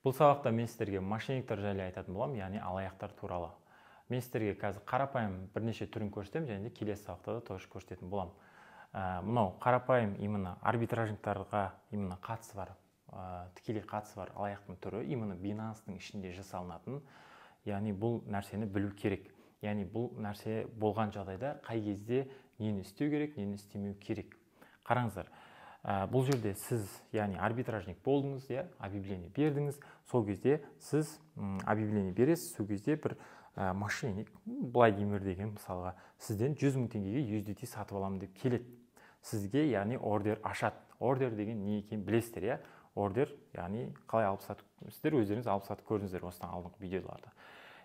Бұл сабақта мен сіздерге мошенниктер жайлы айтатын боламын, яғни алаяқтар туралы. Мен сіздерге қазір қарапайым бірнеше түрін көрсетемін және де келесі сабақта да тоже көрсететін боламын. Мынау қарапайым именно арбитражниктарға именно қатысы бар, тікелей қатысы бар алаяқтың түрі, именно Binance'ның ішінде жасалынатын. Яғни бұл нәрсені білу керек. Яғни бұл нәрсе болған жағдайда қай кезде нені істеу керек, нені істемеу керек. Қараңыздар, бұл жерде сіз, яғни арбитражник болдыңыз, иә, объявление бердіңіз. Сол кезде сіз объявление бересіз, сол кезде бір мошенник Владимир деген мысалға сізден 100 мың теңгеге USDT сатып аламын деп келеді. Сізге, яғни, ордер ашады. Ордер деген не екенін білесіздер, иә? Ордер, яғни қалай алып сатып, сіздер өздеріңіз алып сатып көрдіңіздер осыдан алдыңғы видеоларда.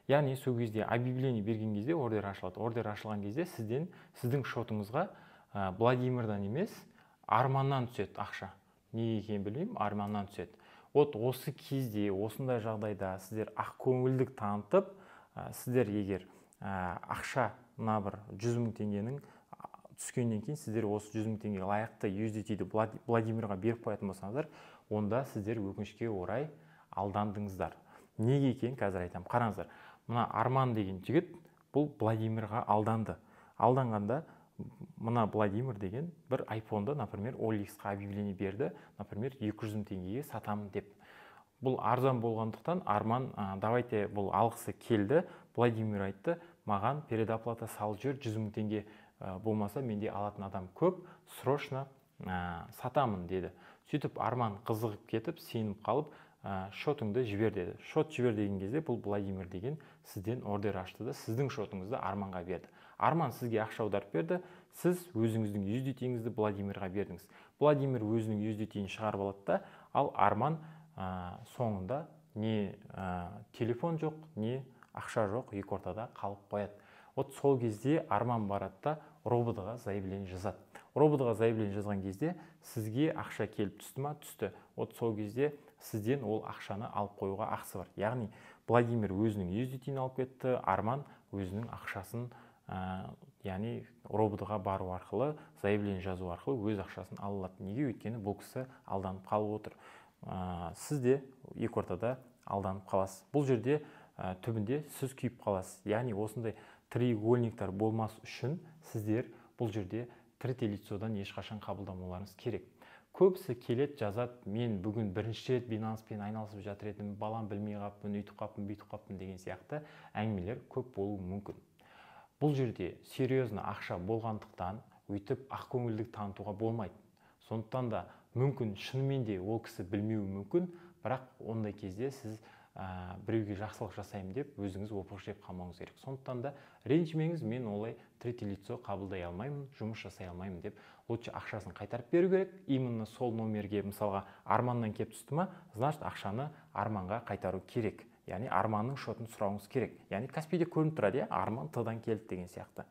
Яғни сол кезде объявление берген кезде ордер ашылады. Ордер ашылған кезде сізден, сіздің шотыңызға Владимирдан емес, Арманнан түседі ақша. Неге екенін білмеймін, Арманнан түседі. Вот осы кезде, осындай жағдайда сіздер ақкөңілдік танытып, сіздер егер ақша мына бір 100 мың теңгенің түскеннен кейін сіздер осы 100 мың теңгеге лайықты USDT-ді Владимирға беріп қоятын болсаңыздар, онда сіздер өкінішке орай алдандыңыздар. Неге екенін қазір айтамын. Қараңыздар, мына Арман деген жігіт бұл Владимирға алданды. Алданғанда мына Владимир деген бір айфонды, например, OLX-қа объявление берді, например, 200 мың теңгеге сатамын деп. Бұл арзан болғандықтан Арман давайте бұл алғысы келді. Владимир айтты: «Маған предоплата салып жібер 100 мың теңге, болмаса менде алатын адам көп, срочно сатамын», – деді. Сөйтіп Арман қызығып кетіп, сеніп қалып, «Шотыңды жібер», – деді. Шот жібер деген кезде бұл Владимир деген сізден ордер ашты да, сіздің шотыңызды Арманға берді. Арман сізге ақша аударып берді, сіз өзіңіздің USDT-іңізді Владимирға бердіңіз. Владимир өзінің USDT-ін шығарып алады да, ал Арман соңында не телефон жоқ, не ақша жоқ, екі ортада қалып қояды. Вот сол кезде Арман барады да, РОВД-ға заявление жазады. РОВД-ға заявление жазған кезде сізге ақша келіп түсті ма? Түсті. Вот сол кезде сізден ол ақшаны алып қоюға ақысы бар. Яғни Владимир өзінің USDT-ін алып кетті, Арман өзінің ақшасын, яғни РОВД-ға бару арқылы, заявление жазу арқылы өз ақшасын ала алады. Неге? Өйткені бұл кісі алданып қалып отыр. Сіз де екі ортада алданып қаласыз. Бұл жерде түбінде сіз күйіп қаласыз. Яғни осындай треугольниктар болмас үшін сіздер бұл жерде третье лицодан ешқашан қабылдамауларыңыз керек. Көбісі келеді, жазады: «Мен бүгін бірінші рет Binanceпен айналысып жатыр едім, балам білмей қалыппын, өйтіп қалыппын, бүйтіп қалыппын» деген сияқты әңгімелер көп болуы мүмкін. Бұл жерде серьезно ақша болғандықтан, өйтіп ақкөңілдік танытуға болмайды. Сондықтан да мүмкін шынымен де ол кісі білмеуі мүмкін, бірақ ондай кезде сіз біреуге жақсылық жасаймын деп өзіңіз опық жеп қалмауыңыз керек. Сондықтан да «Ренжімеңіз, мен олай третье лицо қабылдай алмаймын, жұмыс жасай алмаймын» деп, лучше ақшасын қайтарып беру керек именно сол номерге. Мысалға, Арманнан келіп түсті ма, значит, ақшаны Арманға қайтару керек, яғни Арманның шотын сұрауыңыз керек. Яғни Каспийде көрініп тұрады, иә, Арман Т-дан келді деген сияқты.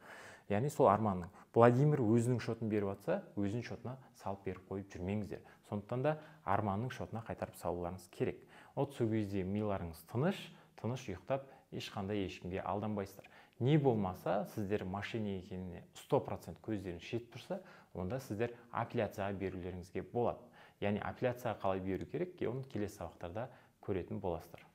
Яғни сол Арманның, Владимир өзінің шотын беріп жатса, өзінің шотына салып беріп қойып жүрмеңіздер. Сондықтан да Арманның шотына қайтарып салуларыңыз керек. Вот сол кезде миларыңыз тыныш, тыныш ұйықтап, ешқандай ешкімге алданбайсыздар. Не болмаса сіздер мошенник екеніне 100% көздеріңіз жетіп тұрса, онда сіздер апелляцияға берулеріңізге болады. Яғни апелляцияға қалай беру керек, оны келесі сабақтарда көретін боласыздар.